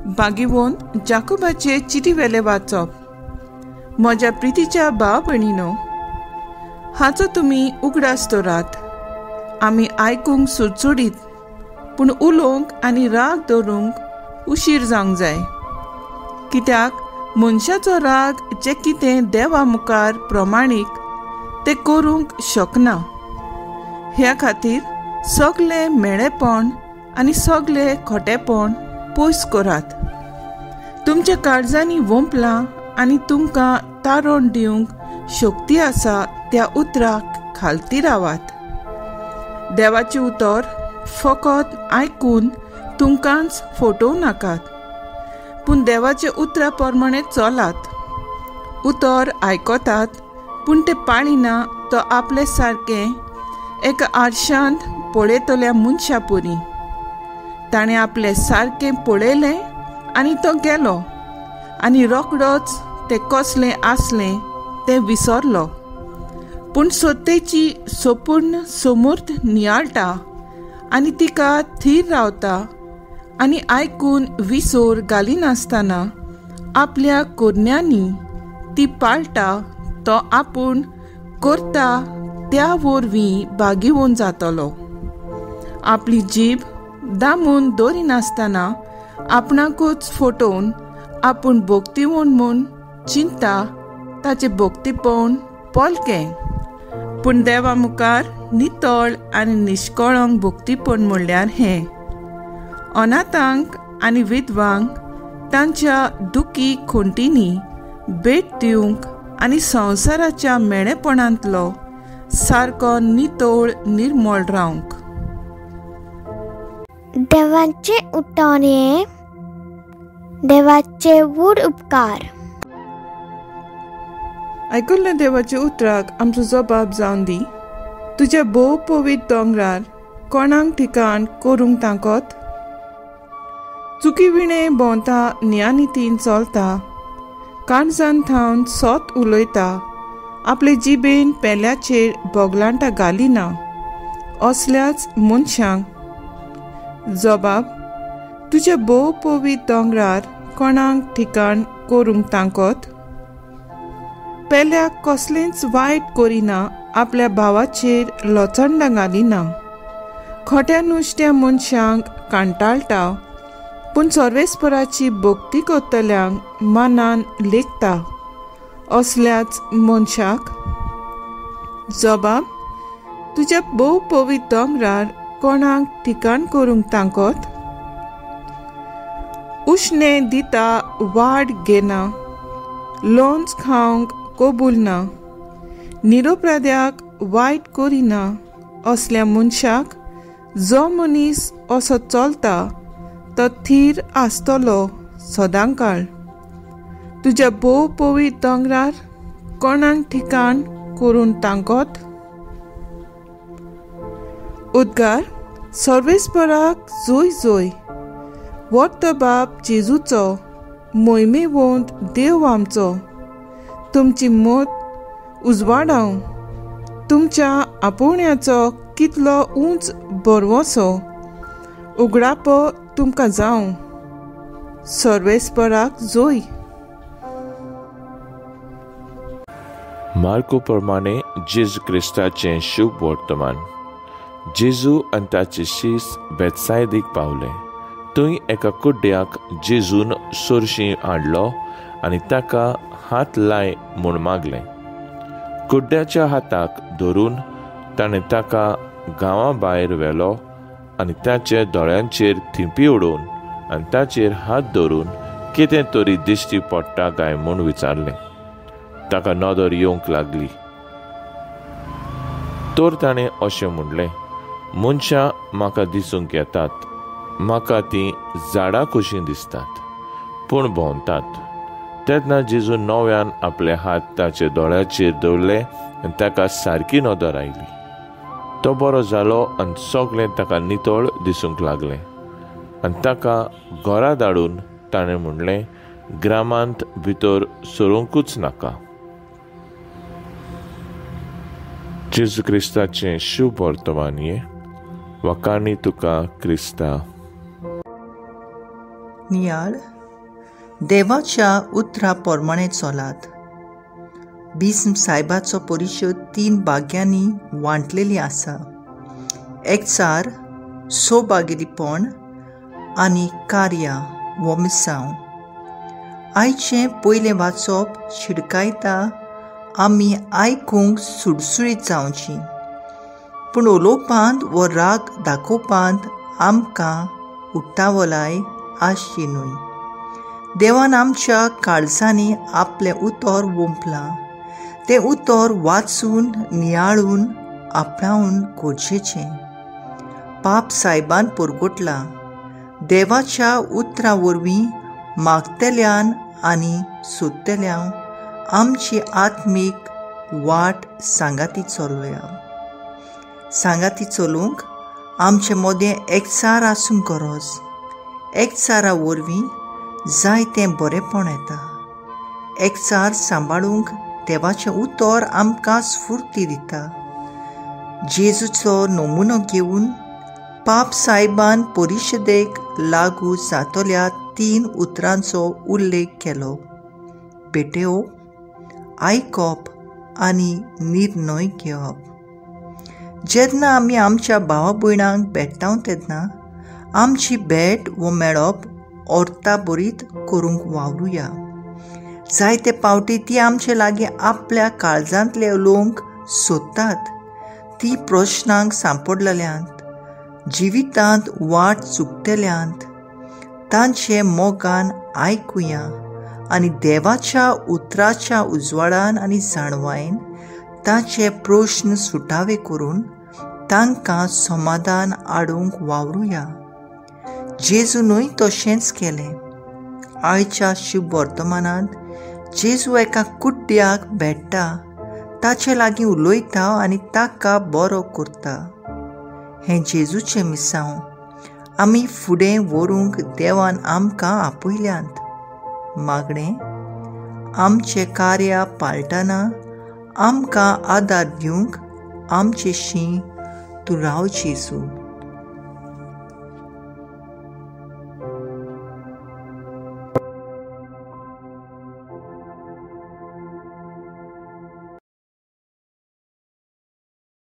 बागीवोन जाकोबाचे चिटी वेले वाचप. म्हज्या प्रितीच्या भाव भयणीनो, हाचो तुमी उगडास दवरात. आमी आयकूंक सुडसुडीत पूण उलोवंक आनी राग दवरूंक उशीर जावंक जाय, कित्याक मनशाचो राग जें कितें देवा मुखार प्रमाणीक तें करूंक शकना. ह्या खातीर सगलें मेळेपण आनी सगलें खोटेपण पयस करात. तुमच्या काळजांनी वोंपलां आनी तुमकां तारण दिवंक शक्ती आसा त्या उतराक खालती रावात. देवाचें उतर फकत आयकून तुमकांच फटोवं नाकात, पूण देवाच्या उतरा प्रमाणे चलात. उतर आयकतात पूण तें पाळिना तो आपले सारकें एका आरशांत पळयतल्या मनशा परी. ताणें आपलें सारकें पळयलें आनी तो गेलो आनी रोखडोच तें कसलें आसलें तें विसरलो. पूण सत्तेची संपूर्ण समूर्त नियाळटा आनी तिका थीर रावता आनी आयकून विसर घालिनासतना आपल्या कोरण्यांनी ती पाळटा, तो आपूण करता त्या वरवीं बागीवन जातलो. आपली जीब दामून दवरिनासतना आपणाकूच फटोवन आपूण भोगतीवण म्हूण चिंता ताचें भोगतीपण पोलकें. पूण देवा मुखार नितळ आनी निश्कळंक भोगतीपण म्हणल्यार हें, अनाथांक आनी विधवांक तांच्या दुखी खोंटींनी भेट दिवंक आनी संवसाराच्या मेळेपणांतलो सारको नितळ निर्मळ रावंक. देवाचे उतर हें देवाचे व्हड उपकार. आयकुल्ल्या देवाच्या उतराक आमचो जबाब जावन दी. तुज्या भोव पवित्र दोंगरार कोणाक ठिकाण करूंक तांकत? चुकी विणे भोंवता, न्यानितीन चलता, काणजान थावन सोत उलयता, आपले जिबेन पेल्याचेर बोगलांटा घालिना, असल्याच मनशांक जबाब. तुज्या भोव पवित्र दोंगरार कोणाक ठिकाण करूंक तांकत? पेल्याक कसलेंच वायट करिना, आपल्या भावाचेर लोचंडां घालिना, खोट्या नुस्त्या मनशांक कांटाळटा, पूण सर्वेस्पराची भक्ती करतल्यांक मनान लेखता, असल्याच मनशाक जबाब. तुज्या भोव पवित्र दोंगरार कोणाक ठिकाण करूंक तांकत? उश्णें दिता वाड घेना, लोंच खावंक कबूल ना, निरोपराध्याक वायट करिना, असल्या मनशाक जो मनीस असो चलता तो थीर आसतलो सदांकाळ. तुज्या भोव पवित्र दोंगरार कोणाक ठिकाण करून तांकत? उद्गार. सर्वेस्पराक जोय जोय, व्हड बाप जेजूचो, मोहिमेवंत देव आमचो. तुमची मत उजवाडाव, तुमच्या आपोवण्याचो कितलो उंच भरवंसो उगडापो तुमकां जावं. सर्वेस्पराक जोय. मार्को प्रमाणे जेजू क्रिस्ताचें शुभ वर्तमान. जेजू आनी ताचे शीस बेतसायदीक पावले. थंय एका कुड्ड्याक जेजून सोरशी हाडलो आनी ताका हात लाय म्हूण मागलें. कुड्ड्याच्या हाताक धरून ताणें ताका गांवा भायर व्हेलो आनी ताच्या दोळ्यांचेर थिंपी उडोवन आनी ताचेर हात धरून कितें तरी दिश्टी पडटा काय म्हूण विचारलें. ताका नदर येवंक लागली. तर ताणें अशें म्हणलें, मनशां म्हाका दिसूंक येतात, म्हाका तीं झाडां कशीं दिसतात, पूण भोंवतात. तेन्ना जेजू नव्यान आपले हात ताचे दोळ्याचेर दवरले आनी ताका सारकी नदर आयली. तो बरो जालो आनी सगळें ताका नितळ दिसूंक लागलें. आनी ताका घरा धाडून ताणें म्हणलें, ग्रामांत भितर सरूंकूच नाका. जेजू क्रिस्ताचें शुभ वर्तमान. वाकाणी तुका क्रिस्ता. नियाळ देवाच्या उतरा प्रमाणे चलात. भीष्म साहेबाचो परिशद 3 भाग्यांनी वांटलेली आसा. एकचार, सौभागेलीपण आनी कार्या वो मिसांव. आयचें पयलें वाचप शिडकायता आमी आयकूंक सुडसुडीत जावची, पूण उलोवपांत वो राग दाखोवपांत आमकां उट्टावलाय आसची न्हय. देवान आमच्या काळजांनी आपलें उतर वोंपलां. तें उतर वाचून नियाळून आपणावन गरजेचें. पाप सायबान परगटलां. देवाच्या उतरां वरवीं मागतल्यान आनी सोदतल्यान आमची आत्मीक वाट सांगाती चलोया. सांगाती चलूंक आमचे मदें एकचार आसूंक गरज. एकचारा वरवीं जायतें बरेंपण येता. एकचार सांबाळूंक देवाचें उतर आमकां स्फूर्ती दिता. जेजूचो नमुनो घेवन पाप सायबान परिशदेक लागू जातल्या 3 उतरांचो उल्लेख केलो: भेटेवप, आयकप आनी निर्णय घेवप. जेन्ना आमी आमच्या भावा भयणांक भेट्टाव तेन्ना आमची भेट वो मेळप अर्था बरीत करूंक वावरुया. जायते पावटी ती आमचे लागीं आपल्या काळजांतले उलोवंक सोदतात. ती प्रश्नांक सांपडलेल्यांत, जिवितांत वाट चुकतल्यांत तांचे मोगान आयकुया आनी देवाच्या उतराच्या उजवाडान आनी जाणवायेन ताचे प्रश्न सुटावे करून तांकां समाधान हाडूंक वावरुया. जेजूनूय तशेंच केलें. आयच्या शुभ वर्तमानांत जेजू एका कुड्ड्याक भेट्टा, ताचे लागीं उलयता आनी ताका बरो करता. हें जेजूचें मिसांव आमी फुडें व्हरूंक देवान आमकां आपयल्यांत. मागणें, आमचें कार्य पाळटना आमकां आदार दिवंक आमचे शीं तूं राव जेजू.